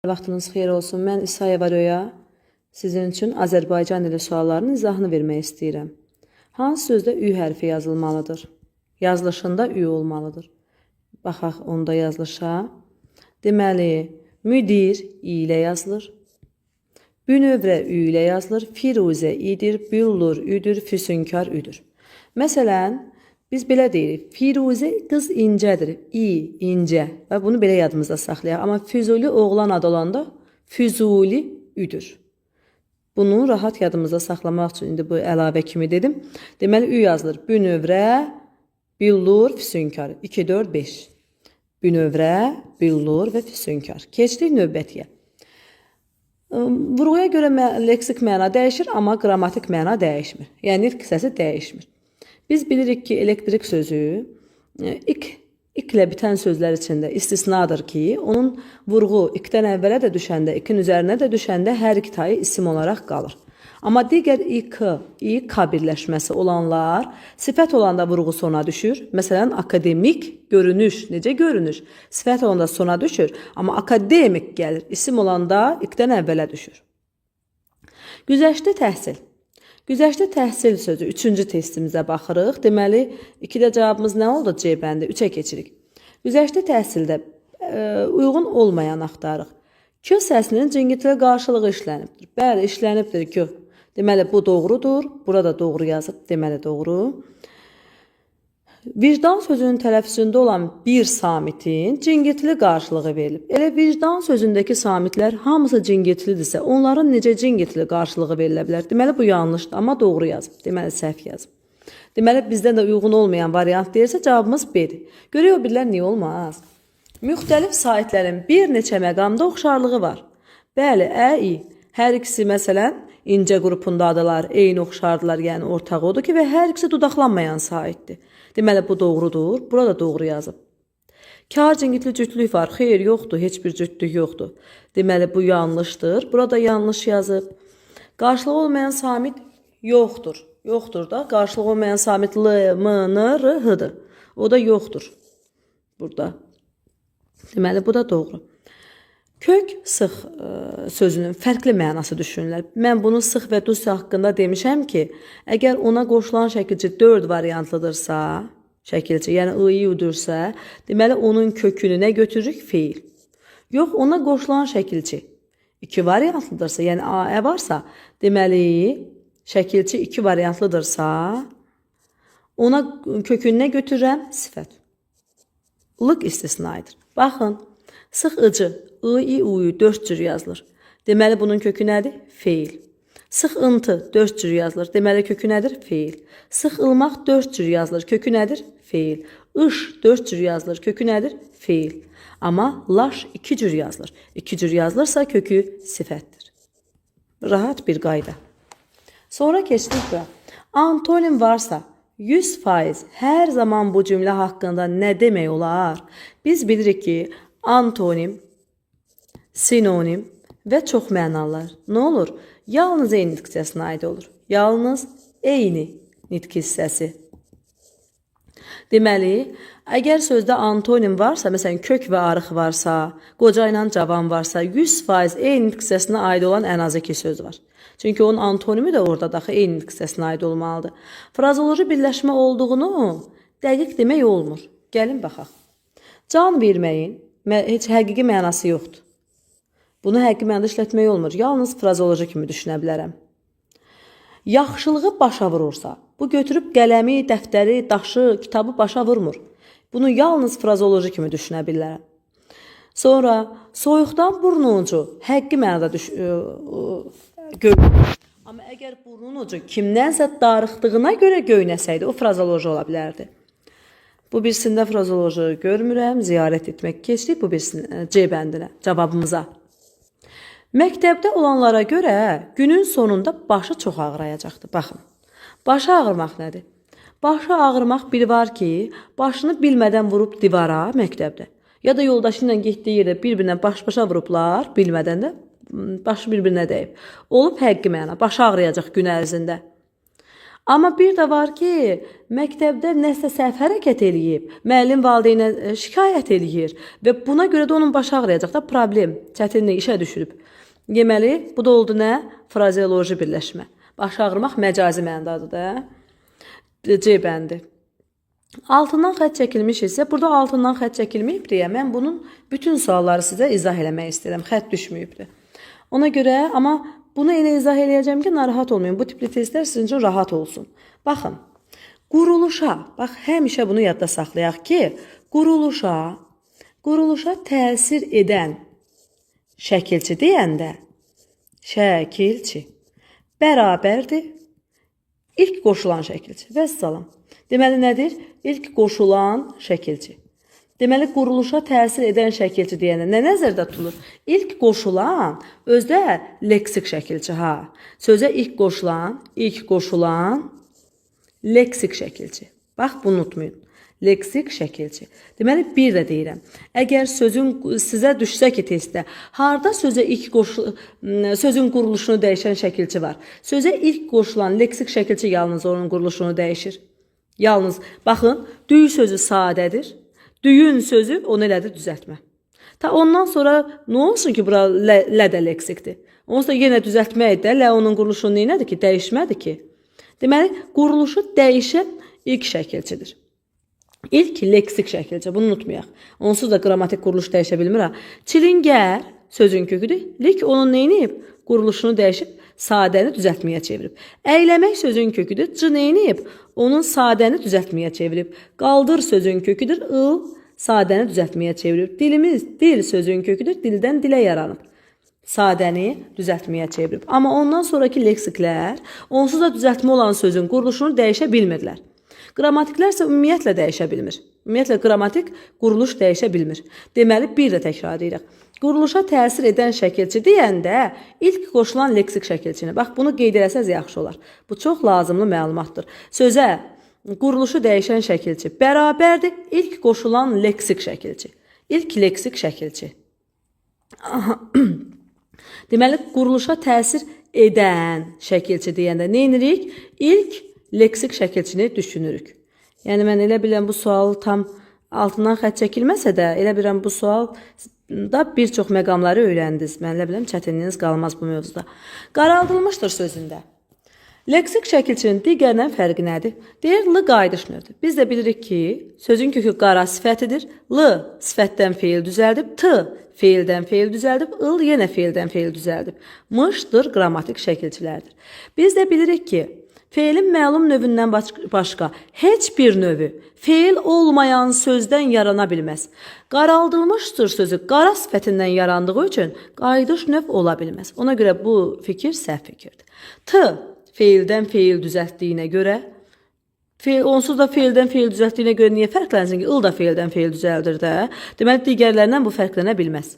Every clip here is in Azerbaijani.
Vaxtınız xeyir olsun. Mən İsayeva Röya sizin üçün Azərbaycan dili suallarının izahını vermək istəyirəm. Hansı sözdə ü hərfi yazılmalıdır? Yazılışında ü olmalıdır. Baxaq onda yazılışa. Deməli, müdir i ilə yazılır. Bünövrə ü ilə yazılır. Firuzə idir, büllur üdür, füsunkar üdür. Məsələn, biz belə deyirik. Firuzə qız incədir. İ, incə. Və bunu belə yadımızda saxlayaq. Amma Füzuli oğlan adı olanda Füzuli üdür. Bunu rahat yadımızda saxlamaq üçün indi bu əlavə kimi dedim. Deməli, ü yazılır. Bünövrə, billur, füsunkar. 2, 4, 5. Bünövrə, billur və füsunkar. Keçdik növbətiyə. Vurğuya görə leksik məna dəyişir, amma qrammatik məna dəyişmir. Yəni nitq hissəsi dəyişmir. Biz bilirik ki, elektrik sözü ik iklə bitən sözlər içində istisnadır ki, onun vurğu ikdən əvvələ də düşəndə, ikin üzərinə də düşəndə hər iki tayı isim olaraq qalır. Amma digər ik, i, k birləşməsi olanlar sifət olanda vurğu sona düşür. Məsələn, akademik görünüş, necə görünüş? Sifət olanda sona düşür, amma akademik gəlir. İsim olanda ikdən əvvələ düşür. Güzəştli təhsil. Güzəştli təhsil sözü 3-cü testimizə baxırıq. Deməli, 2-də cavabımız nə oldu? C bəndi. 3-ə keçirik. Güzəştli təhsildə uyğun olmayan axtarırıq. K səsinin cingiltilə qarşılığı işlənibdir. Bəli, işlənibdir K. Deməli, bu doğrudur. Burada doğru yazıb. Deməli, doğru. Vicdan sözünün tələffüzündə olan bir samitin cingiltili qarşılığı verilib. Elə vicdan sözündəki samitlər hamısı cingiltilidirsə, onların necə cingiltili qarşılığı verilə bilər? Deməli, bu yanlışdır, amma doğru yazıb. Deməli, səhv yazıb. Deməli, bizdən də uyğun olmayan variant deyirsə, cavabımız B-dir. Görək o birlər niyə olmaz? Müxtəlif saitlərin bir neçə məqamda oxşarlığı var. Bəli, Ə, İ. Hər ikisi məsələn incə qrupundadırlar, eyni oxşardılar, yəni ortaq odur ki, və hər ikisi dudaqlanmayan saitdir. Deməli, bu doğrudur. Burada doğru yazıb. Kar cingiltili cütlük var. Xeyr, yoxdur. Heç bir cütlük yoxdur. Deməli, bu yanlışdır. Burada yanlış yazıb. Qarşılığı olmayan samit yoxdur. Yoxdur da. Qarşılığı olmayan samit L, M, N, R, H-dır. O da yoxdur. Burada. Deməli, bu da doğru. Kök sıx sözünün fərqli mənası düşünülər. Mən bunu sıx və dus haqqında demişəm ki, əgər ona qoşulan şəkilçi 4 variantlıdırsa, şəkilçi, yəni i, u-dursa, deməli onun kökünü nə götürürük? Feil. Yox, ona qoşulan şəkilçi 2 variantlıdırsa, yəni a, e varsa, deməli şəkilçi 2 variantlıdırsa, ona kökünü nə götürürəm? Sifət. Lıq istisna edir. Baxın, sıx ıcı, i, i, u, 4 cür yazılır. Deməli, bunun kökü nədir? Feil. Sıx ıntı 4 cür yazılır. Deməli, kökü nədir? Feil. Sıx ılmaq 4 cür yazılır. Kökü nədir? Feil. Iş 4 cür yazılır. Kökü nədir? Feil. Amma laş 2 cür yazılır. 2 cür yazılırsa kökü sifətdir. Rahat bir qayda. Sonra keçdik bura. Antonim varsa 100% hər zaman bu cümlə haqqında nə demək olar? Biz bilirik ki, antonim, sinonim və çox mənalılar nə olur? Yalnız eyni nitq hissəsinə aid olur. Yalnız eyni nitq hissəsi. Deməli, əgər sözdə antonim varsa, məsələn, kök və arıq varsa, qoca ilə cavan varsa, 100% eyni nitq hissəsinə aid olan ən az iki söz var. Çünki onun antonimi də orada daxı eyni nitq hissəsinə aid olmalıdır. Frazoloji birləşmə olduğunu dəqiq demək olmur. Gəlin baxaq. Can verməyin heç həqiqi mənası yoxdur. Bunu həqiqi mənada işlətmək olmur. Yalnız frazoloji kimi düşünə bilərəm. Yaxşılığı başa vurursa, bu götürüb qələmi, dəftəri, daşı, kitabı başa vurmur. Bunu yalnız frazoloji kimi düşünə bilərəm. Sonra soyuqdan burnun ucu həqiqi mənada göynəyir. Amma əgər burnun ucu kimdənsə darıxdığına görə göynəsəydi, o frazoloji ola bilərdi. Bu birisində frazoloji görmürəm. Ziyarət etmək keçdik bu birisinin C bəndinə, cavabımıza. Məktəbdə olanlara görə günün sonunda başı çox ağrıyacaqdır. Baxın. Başı ağrımaq nədir? Başı ağrımaq bir var ki, başını bilmədən vurub divara məktəbdə. Ya da yoldaşı ilə getdiyi yerdə bir-birinə baş-başa vurublar, bilmədən də başı bir-birinə dəyib. Olub həqiqi məna, başı ağrıyacaq gün ərzində. Amma bir də var ki, məktəbdə nəsə səhv hərəkət eləyib, müəllim valideynə şikayət eləyir və buna görə də onun başı ağrıyacaq da problem, çətinlik işə düşürüb. Deməli, bu da oldu nə? Frazeoloji birləşmə. Baş ağrımaq məcazi mənadadır da. C bəndi. Altından xətt çəkilmiş isə, burada altından xətt çəkilməyib deyə mən bunun bütün sualları sizə izah eləmək istəyirəm. Xətt düşməyibdir. Ona görə, amma bunu elə izah eləyəcəm ki, narahat olmayın. Bu tipli testlər sizin üçün rahat olsun. Baxın, quruluşa, bax həmişə bunu yadda saxlayaq ki, quruluşa təsir edən şəkilçi deyəndə, şəkilçi bərabərdir ilk qoşulan şəkilçi. Vəssalam. Deməli nədir? İlk qoşulan şəkilçi. Deməli, quruluşa təsir edən şəkilçi deyəndə nə nəzərdə tutulur? İlk qoşulan, özdə leksik şəkilçi, ha. Sözə ilk qoşulan leksik şəkilçi. Bax, bunu unutmayın. Leksik şəkilçi. Deməli, bir də deyirəm. Əgər sözün sizə düşsə ki, testdə, harda sözə ilk sözün quruluşunu dəyişən şəkilçi var? Sözə ilk qoşulan leksik şəkilçi yalnız onun quruluşunu dəyişir. Yalnız, baxın, düy sözü sadədir. Düyün sözü onu elədir düzəltmə. Ta ondan sonra nə olsun ki, bura lə də leksikdir. Onsuz da yenə düzəltmək də lə onun quruluşunu neynədir ki, dəyişmədir ki. Deməli, quruluşu dəyişən ilk şəkilçidir. İlk leksik şəkilçi, bunu unutmayaq. Onsuz da qrammatik quruluş dəyişə bilmir ha. Çilingər sözün köküdür. Lik onun neyniyib? Quruluşunu dəyişib sadəni düzəltməyə çevirib. Əyləmək sözün köküdür. C neyniyib? Onun sadəni düzəltməyə çevirib. Qaldır sözün köküdür. Il sadəni düzəltməyə çevirib. Dilimiz dil sözün köküdür. Dildən dilə yaranıb. Sadəni düzəltməyə çevirib. Amma ondan sonraki leksiklər onsuz da düzəltmə olan sözün quruluşunu dəyişə bilmirlər. Qrammatiklər isə ümumiyyətlə dəyişə bilmir. Ümumiyyətlə qrammatik quruluş dəyişə bilmir. Deməli, bir də təkrar edirik. Quruluşa təsir edən şəkilçi deyəndə ilk qoşulan leksik şəkilçini. Bax, bunu qeyd eləsəz yaxşı olar. Bu çox lazımlı məlumatdır. Sözə quruluşu dəyişən şəkilçi bərabərdir ilk qoşulan leksik şəkilçi. İlk leksik şəkilçi. Deməli, quruluşa təsir edən şəkilçi deyəndə nə edirik? İlk leksik şəkilçini düşünürük. Yəni, mən elə bilirəm bu sual tam altından xətt çəkilməsə də, elə bilirəm bu sualda bir çox məqamları öyrəndiniz. Mən elə bilirəm çətinliyiniz qalmaz bu mövzuda. Qaraldılmışdır sözündə. Leksik şəkilçinin digərindən fərqi nədir? Deyir, l qayıdış növdür. Biz də bilirik ki, sözün kökü qara sifətidir. L sifətdən feil düzəldib, t feildən feil düzəldib, ıl yenə feildən feil düzəldib. Mışdır qrammatik şəkilçilərdir. Biz də bilirik ki, feilin məlum növündən başqa heç bir növü feil olmayan sözdən yarana bilməz. Qaraldılmışdır sözü qara sifətindən yarandığı üçün qayıdış növ ola bilməz. Ona görə bu fikir səhv fikirdir. T feildən feil düzəltdiyinə görə, onsuz da feildən feil düzəltdiyinə görə niyə fərqlənsin ki? Il da feildən feil düzəldir də. Deməli, digərlərindən bu fərqlənə bilməz.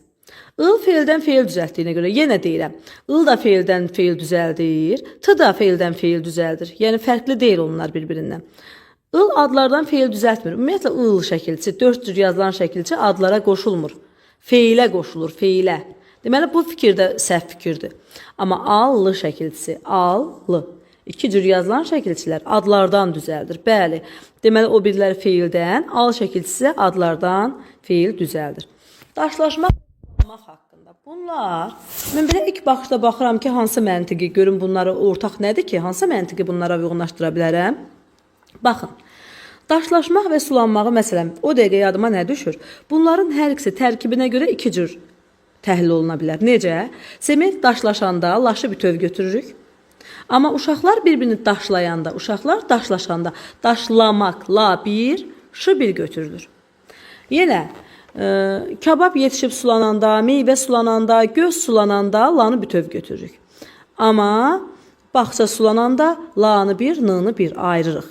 Il feildən feil düzəltdiyinə görə yenə deyirəm. Il da feildən feil düzəldir, T da feildən feil düzəldir. Yəni fərqli deyil onlar bir-birindən. Il adlardan feil düzəltmir. Ümumiyyətlə il şəkilçi, 4 cür yazılan şəkilçi adlara qoşulmur. Feilə qoşulur, feilə. Deməli bu fikir də səhv fikirdir. Amma al-lı şəkilçisi, al-lı. İki cür yazılan şəkilçilər adlardan düzəldir. Bəli, deməli o biriləri feildən, al şəkilçisi adlardan feil düzəldir. Daşlaşmaq haqqında. Bunlar, mən belə ilk baxışda baxıram ki, hansı məntiqi, görün bunları ortaq nədir ki, hansı məntiqi bunlara uyğunlaşdıra bilərəm? Baxın, daşlaşmaq və sulanmağı məsələn, o dəqiqə yadıma nə düşür? Bunların hər ikisi tərkibinə görə iki cür təhlil oluna bilər. Necə? Sement daşlaşanda laşı bütöv götürürük. Amma uşaqlar bir-birini daşlayanda, uşaqlar daşlaşanda daşlamaq, la bir, şı bir götürülür. Yenə, kabab yetişib sulananda, meyvə sulananda, göz sulananda lanı bütöv götürürük. Amma bağça sulananda lanı bir, nını bir ayırırıq.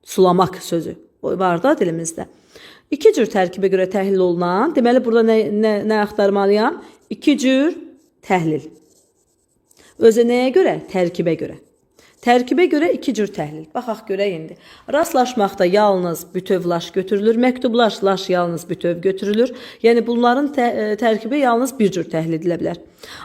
Sulamaq sözü var da dilimizdə. İki cür tərkibə görə təhlil olunan, deməli burada nə axtarmalıyam? İki cür təhlil. Özü nəyə görə? Tərkibə görə. Tərkibə görə iki cür təhlil. Baxaq görək indi. Rastlaşmaqda yalnız bütövlaş götürülür, məktublaş laş yalnız bütöv götürülür. Yəni bunların tərkibi yalnız bir cür təhlil edilə bilər.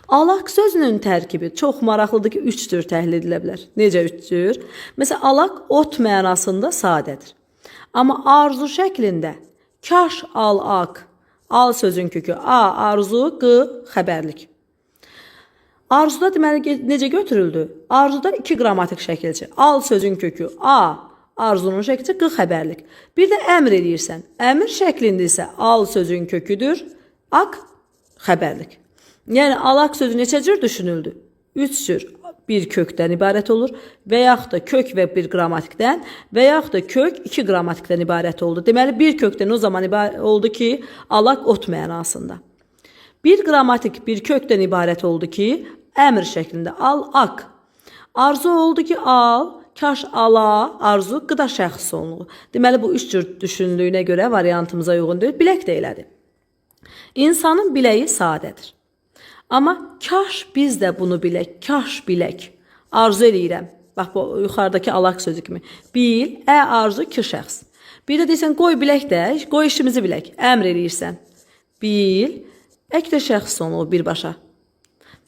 Alaq sözünün tərkibi çox maraqlıdır ki, üç cür təhlil edilə bilər. Necə üç cür? Məsələn, alaq ot mənasında sadədir. Amma arzu şəklində kaş al ak, al sözün kökü a, arzu, q, xəbərlik. Arzuda deməli necə götürüldü? Arzuda iki qrammatik şəkilçi. Al sözün kökü a, arzunun şəkilçi, q xəbərlik. Bir də əmr eləyirsən. Əmr şəklində isə al sözün köküdür, ak xəbərlik. Yəni alaq sözü neçə cür düşünüldü? 3 cür. Bir kökdən ibarət olur və yaxud da kök və bir qrammatikdən və yaxud da kök iki qrammatikdən ibarət oldu. Deməli bir kökdən o zaman ibarət oldu ki, alaq ot mənasında. Bir qrammatik bir kökdən ibarət oldu ki, əmr şəklində al, ak. Arzu oldu ki, al, kaş ala, arzu, qıda şəxs sonluğu. Deməli bu üç cür düşündüyünə görə variantımıza uyğun deyil. Bilək də elədi. İnsanın biləyi sadədir. Amma kaş biz də bunu bilək, kaş bilək. Arzu eləyirəm. Bax bu yuxarıdakı alaq sözü kimi. Bil, ə, arzu, ki şəxs. Bir də deyirsən qoy bilək də, qoy işimizi bilək. Əmr eləyirsən. Bil, ək də şəxs sonluğu birbaşa.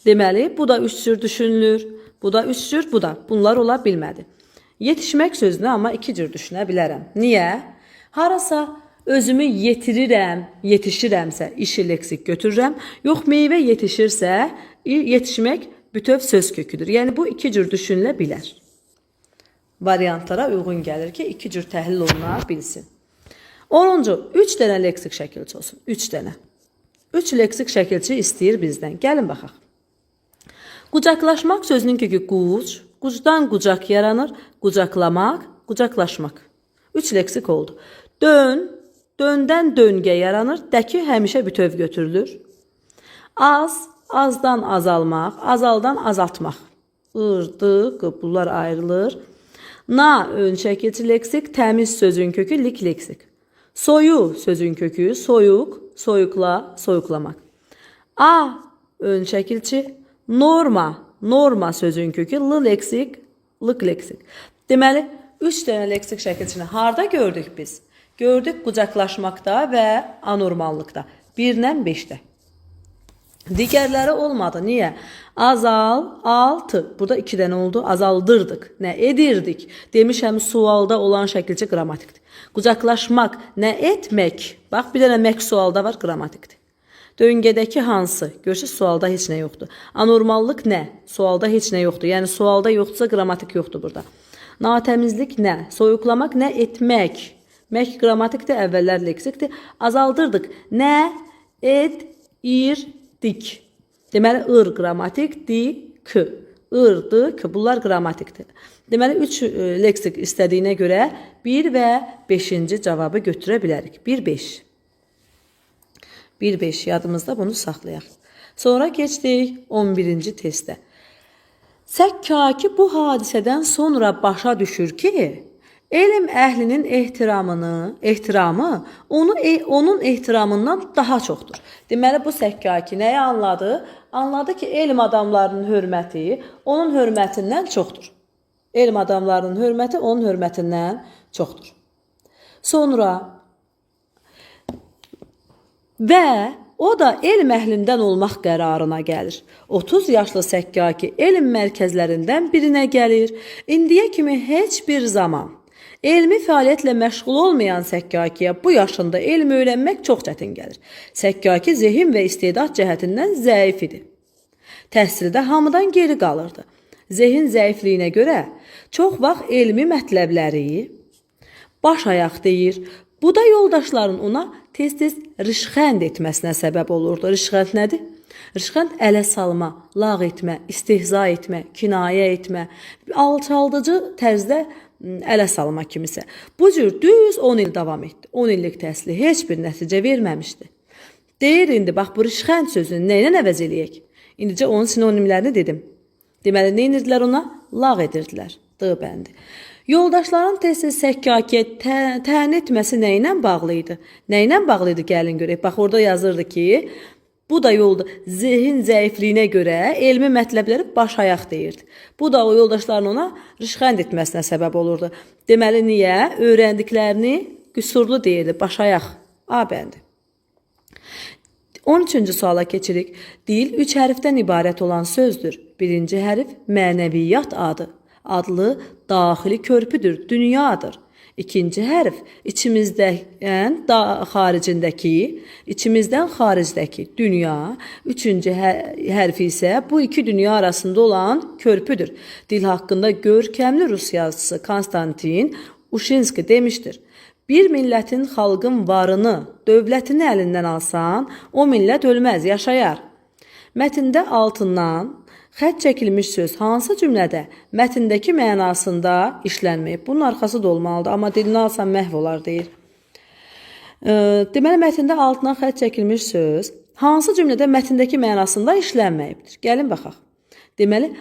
Deməli, bu da üç cür düşünülür, bu da üç cür, bu da. Bunlar ola bilmədi. Yetişmək sözünü amma iki cür düşünə bilərəm. Niyə? Harasa özümü yetirirəm, yetişirəmsə işi leksik götürürəm. Yox, meyvə yetişirsə, yetişmək bütöv söz köküdür. Yəni, bu iki cür düşünülə bilər. Variantlara uyğun gəlir ki, iki cür təhlil oluna bilsin. 10-cu, 3 dənə leksik şəkilçi olsun. 3 dənə. 3 leksik şəkilçi istəyir bizdən. Gəlin baxaq. Qucaqlaşmaq sözünün kökü quc, qucdan qucaq yaranır. Qucaqlamaq, qucaqlaşmaq. 3 leksik oldu. Dön, döndən döngə yaranır. Dəki həmişə bütöv götürülür. Az, azdan azalmaq, azaldan azaltmaq. Ir, d, q, bunlar ayrılır. Na, ön şəkilçi leksik, təmiz sözün kökü lik leksik. Soyu sözün kökü soyuq, soyuqla, soyuqlamaq. A, ön şəkilçi, norma, norma sözün kökü l leksik, lıq leksik. Deməli, 3 dənə leksik şəkilçini harda gördük biz? Gördük qucaqlaşmaqda və anormallıqda. 1 ilə 5-də. Digərləri olmadı. Niyə? Azal, altı. Burada 2 dənə oldu. Azaldırdıq. Nə edirdik? Demişəm, sualda olan şəkilçi qrammatikdir. Qucaqlaşmaq, nə etmək? Bax, bir dənə mək sualda var, qrammatikdir. Döngədəki hansı? Görürsünüz, sualda heç nə yoxdur. Anormallıq nə? Sualda heç nə yoxdur. Yəni, sualda yoxdursa, qrammatik yoxdur burada. Natəmizlik nə? Soyuqlamaq, nə etmək? Mək qrammatikdir, əvvəllər leksikdir. Azaldırdıq. Nə edirdik? Deməli, ır qrammatik, di, k. Ir, d, k. Bunlar qrammatikdir. Deməli, 3 leksik istədiyinə görə 1 və 5-ci cavabı götürə bilərik. 1, 5. 1, 5 yadımızda bunu saxlayaq. Sonra keçdik 11-ci testə. Səkkaki bu hadisədən sonra başa düşür ki, elm əhlinin ehtiramı onun ehtiramından daha çoxdur. Deməli, bu Səkkaki nəyi anladı? Anladı ki, elm adamlarının hörməti onun hörmətindən çoxdur. Elm adamlarının hörməti onun hörmətindən çoxdur. Sonra və o da elm əhlindən olmaq qərarına gəlir. 30 yaşlı Səkkaki elm mərkəzlərindən birinə gəlir. İndiyə kimi heç bir zaman elmi fəaliyyətlə məşğul olmayan Səkkakiyə bu yaşında elm öyrənmək çox çətin gəlir. Səkkaki zehin və istedad cəhətindən zəif idi. Təhsildə hamıdan geri qalırdı. Zehin zəifliyinə görə çox vaxt elmi mətləbləri baş ayaq deyir. Bu da yoldaşların ona tez-tez rişxənd etməsinə səbəb olurdu. Rişxənd nədir? Rişxənd ələ salma, lağ etmə, istehza etmə, kinayə etmə, alçaldıcı tərzdə ələ salma kimisə. Bu cür düz 10 il davam etdi. 10 illik təhsili heç bir nəticə verməmişdi. Deyir indi, bax bu rişxənd sözünü nə ilə əvəz eləyək? İndicə onun sinonimlərini dedim. Deməli, nə edirdilər ona? Lağ edirdilər. D bəndi. Yoldaşların tez-tez Səkkakiyə tən etməsi nə ilə bağlı idi? Nə ilə bağlı idi? Gəlin görək. Bax, orada yazırdı ki, Bu da yolda zehin zəifliyinə görə elmi mətləbləri baş ayaq deyirdi. Bu da o yoldaşların ona rişxənd etməsinə səbəb olurdu. Deməli niyə? Öyrəndiklərini qüsurlu deyirdi, baş ayaq. A bəndi. 13-cü suala keçirik. Dil 3 hərfdən ibarət olan sözdür. Birinci hərf mənəviyyat adı. Adlı daxili körpüdür, dünyadır. İkinci hərf içimizdən xaricindəki, içimizdən xaricdəki dünya. Üçüncü hərfi isə bu iki dünya arasında olan körpüdür. Dil haqqında görkəmli rus yazıçısı Konstantin Uşinski demişdir. Bir millətin xalqın varını, dövlətini əlindən alsan, o millət ölməz, yaşayar. Mətndə altından xətt çəkilmiş söz hansı cümlədə mətndəki mənasında işlənməyib? Bunun arxası da olmalıdır, amma dilini alsan məhv olar deyir. Deməli, mətndə altından xətt çəkilmiş söz hansı cümlədə mətndəki mənasında işlənməyibdir? Gəlin baxaq. Deməli,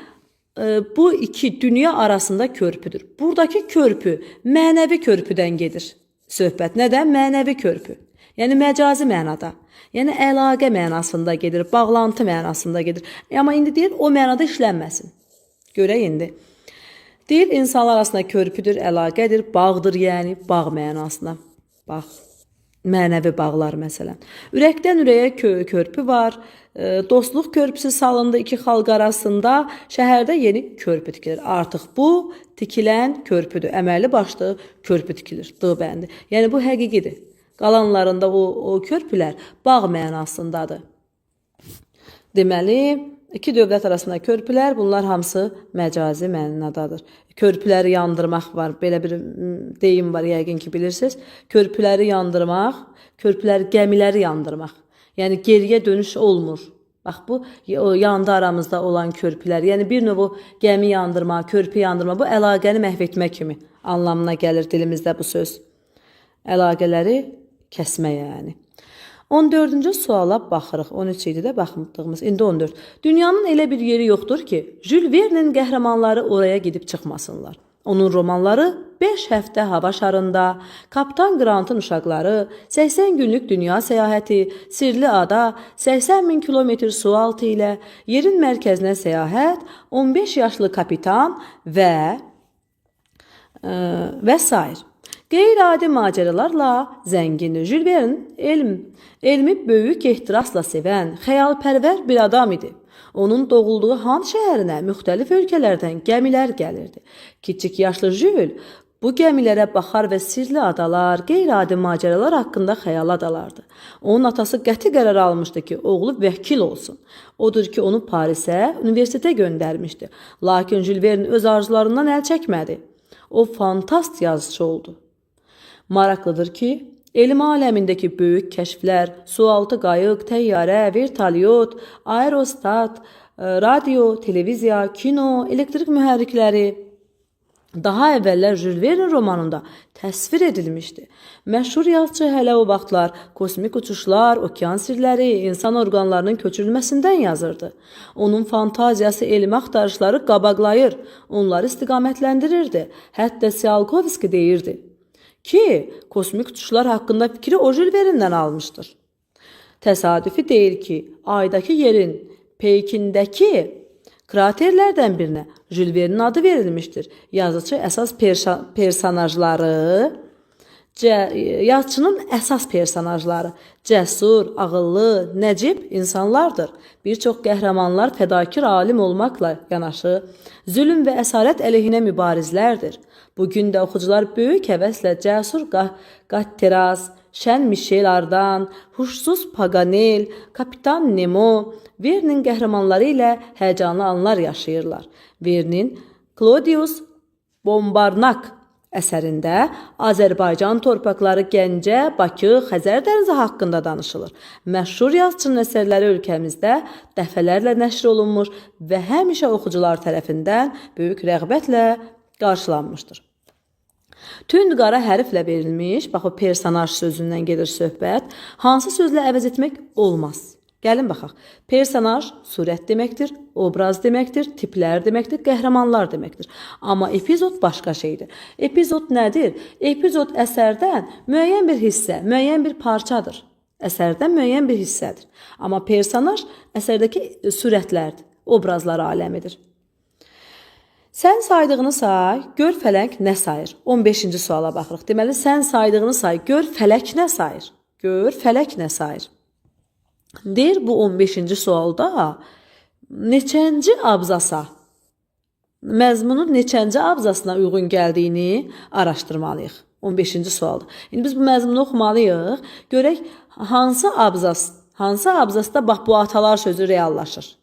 bu iki dünya arasında körpüdür. Buradakı körpü mənəvi körpüdən gedir söhbət. Nədən? Mənəvi körpü. Yəni məcazi mənada. Yəni əlaqə mənasında gedir, bağlantı mənasında gedir. Amma indi deyir o mənada işlənməsin. Görək indi. Deyir insanlar arasında körpüdür, əlaqədir, bağdır, yəni bağ mənasında. Bağ. Mənəvi bağlar məsələn. Ürəkdən ürəyə körpü var. Dostluq körpüsü salındı iki xalq arasında. Şəhərdə yeni körpü tikilir. Artıq bu tikilən körpüdür. Əməlli başlı körpü tikilir. D bəndi. Yəni bu həqiqidir. Qalanlarında o körpülər bağ mənasındadır. Deməli, iki dövlət arasında körpülər, bunlar hamısı məcazi mənadadır. Körpüləri yandırmaq var. Belə bir deyim var, yəqin ki bilirsiniz. Körpüləri yandırmaq, körpülər gəmiləri yandırmaq. Yəni geriyə dönüş olmur. Bax bu o yandı aramızda olan körpülər. Yəni bir növ o gəmi yandırma, körpü yandırma, bu əlaqəni məhv etmə kimi anlamına gəlir dilimizdə bu söz. Əlaqələri kəsmə yəni. 14-cü suala baxırıq. 13 idi də baxdığımız. İndi 14. Dünyanın elə bir yeri yoxdur ki, Jules Verne'in qəhrəmanları oraya gedib çıxmasınlar. Onun romanları 5 həftə hava şarında, Kapitan Grantın uşaqları, 80 günlük dünya səyahəti, Sirli ada, 80 min kilometr sualtı ilə, yerin mərkəzinə səyahət, 15 yaşlı kapitan və sair. Qeyri-adi macəralarla zəngindir. Jules Verne elmi böyük ehtirasla sevən, xəyalpərvər bir adam idi. Onun doğulduğu Han şəhərinə müxtəlif ölkələrdən gəmilər gəlirdi. Kiçik yaşlı Jules bu gəmilərə baxar və sirli adalar, qeyri-adi macəralar haqqında xəyala dalardı. Onun atası qəti qərar almışdı ki, oğlu vəkil olsun. Odur ki, onu Parisə, universitetə göndərmişdi. Lakin Jules Verne öz arzularından əl çəkmədi. O fantast yazıçı oldu. Maraqlıdır ki, elm aləmindəki böyük kəşflər, sualtı qayıq, təyyarə, vertolyot, aerostat, radio, televiziya, kino, elektrik mühərrikləri daha əvvəllər Jules Verne romanında təsvir edilmişdi. Məşhur yazıçı hələ o vaxtlar kosmik uçuşlar, okean sirləri, insan orqanlarının köçürülməsindən yazırdı. Onun fantaziyası elmi axtarışları qabaqlayır, onları istiqamətləndirirdi. Hətta Tsiolkovski deyirdi ki, kosmik uçuşlar haqqında fikri o Jules Verne'dən almışdır. Təsadüfi deyil ki, aydakı yerin peykindəki kraterlərdən birinə Jules Verne'in adı verilmişdir. Yazıçı əsas personajları, yazıçının əsas personajları cəsur, ağıllı, nəcib insanlardır. Bir çox qəhrəmanlar fədakar alim olmaqla yanaşı, zülm və əsarət əleyhinə mübarizlərdir. Bugün də oxucular böyük həvəslə cəsur Qatteras, Şən Mişel Ardan, Huşsuz Paganel, Kapitan Nemo, Verne'in qəhrəmanları ilə həyəcanlı anlar yaşayırlar. Verne'in Claudius Bombarnak əsərində Azərbaycan torpaqları Gəncə, Bakı, Xəzər dənizi haqqında danışılır. Məşhur yazıçının əsərləri ölkəmizdə dəfələrlə nəşr olunmuş və həmişə oxucular tərəfindən böyük rəğbətlə qarşılanmışdır. Tünd qara hərflə verilmiş, bax o personaj sözündən gedir söhbət, hansı sözlə əvəz etmək olmaz? Gəlin baxaq. Personaj surət deməkdir, obraz deməkdir, tiplər deməkdir, qəhrəmanlar deməkdir. Amma epizod başqa şeydir. Epizod nədir? Epizod əsərdən müəyyən bir hissə, müəyyən bir parçadır. Əsərdən müəyyən bir hissədir. Amma personaj əsərdəki sürətlərdir, obrazlar aləmidir. Sən saydığını say, gör fələk nə sayır? 15-ci suala baxırıq. Deməli, sən saydığını say, gör fələk nə sayır? Gör fələk nə sayır? Deyir bu 15-ci sualda neçənci abzasa, məzmunun neçənci abzasına uyğun gəldiyini araşdırmalıyıq. 15-ci sualda. İndi biz bu məzmunu oxumalıyıq. Görək hansı abzas, hansı abzasda bax bu atalar sözü reallaşır.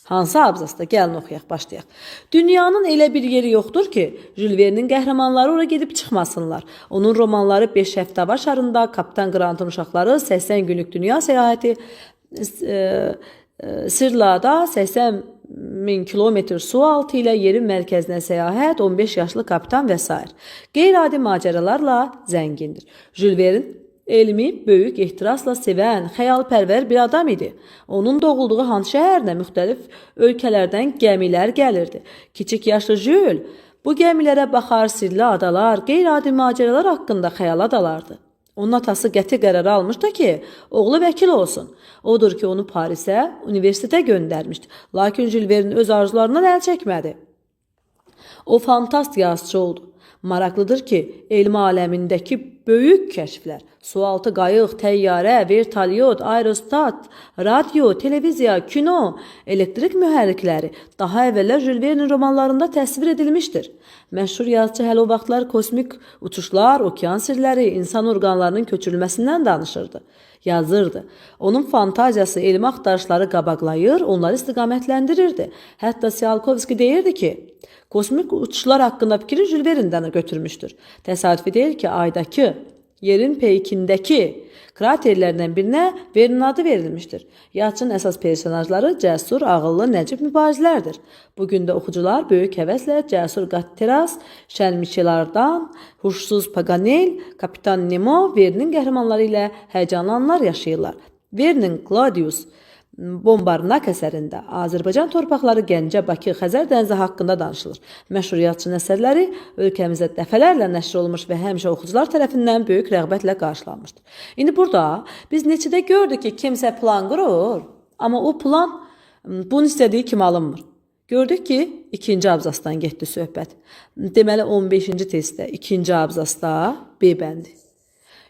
Hansı abzasda? Gəlin oxuyaq, başlayaq. Dünyanın elə bir yeri yoxdur ki, Jül Vernin qəhrəmanları ora gedib çıxmasınlar. Onun romanları 5 həftə hava şarında, Kapitan Qrantın uşaqları, 80 günlük dünya səyahəti, Sirlada 80 min kilometr su altı ilə yerin mərkəzinə səyahət, 15 yaşlı kapitan və s. Qeyri-adi macəralarla zəngindir. Jül Vern elmi böyük ehtirasla sevən, xəyalpərvər bir adam idi. Onun doğulduğu Han şəhərinə müxtəlif ölkələrdən gəmilər gəlirdi. Kiçik yaşlı Jül bu gəmilərə baxar, sirli adalar, qeyri-adi macəralar haqqında xəyala dalardı. Onun atası qəti qərar almışdı ki, oğlu vəkil olsun. Odur ki, onu Parisə, universitetə göndərmişdi. Lakin Jül Vern öz arzularından əl çəkmədi. O fantast yazıçı oldu. Maraqlıdır ki, elm aləmindəki böyük kəşflər, sualtı qayıq, təyyarə, vertolyot, aerostat, radio, televiziya, kino, elektrik mühərrikləri daha əvvəllər Jül Vernin romanlarında təsvir edilmişdir. Məşhur yazıçı hələ o vaxtlar kosmik uçuşlar, okean sirləri, insan orqanlarının köçürülməsindən danışırdı, yazırdı. Onun fantaziyası elmi axtarışları qabaqlayır, onları istiqamətləndirirdi. Hətta Tsiolkovski deyirdi ki, kosmik uçuşlar haqqında fikri Jül Verndən götürmüşdür. Təsadüfi deyil ki, aydakı yerin peykindəki kraterlərdən birinə Vernin adı verilmişdir. Yazıçının əsas personajları cəsur, ağıllı, nəcib mübarizlərdir. Bugün də oxucular böyük həvəslə cəsur Qatteras, Şənmişelardan, huşsuz Paganel, Kapitan Nemo, Vernin qəhrəmanları ilə həyəcanlı anlar yaşayırlar. Vernin Claudius Bombarnak əsərində Azərbaycan torpaqları Gəncə, Bakı, Xəzər dənizi haqqında danışılır. Məşhur yazıçının əsərləri ölkəmizdə dəfələrlə nəşr olunmuş və həmişə oxucular tərəfindən böyük rəğbətlə qarşılanmışdır. İndi burada biz neçədə gördük ki, kimsə plan qurur, amma o plan bunun istədiyi kimi alınmır. Gördük ki, ikinci abzasdan getdi söhbət. Deməli 15-ci testdə ikinci abzasda B bəndi.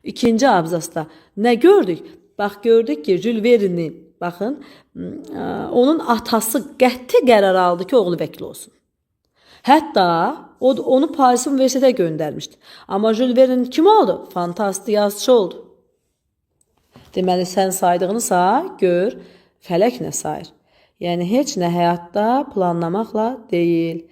İkinci abzasda nə gördük? Bax gördük ki, Jül Vernin, baxın, onun atası qəti qərar aldı ki, oğlu vəkil olsun. Hətta onu Paris Universitetə göndərmişdi. Amma Jül Vern kim oldu? Fantast yazıçı oldu. Deməli, sən saydığını say, gör, fələk nə sayır. Yəni, heç nə həyatda planlamaqla deyil.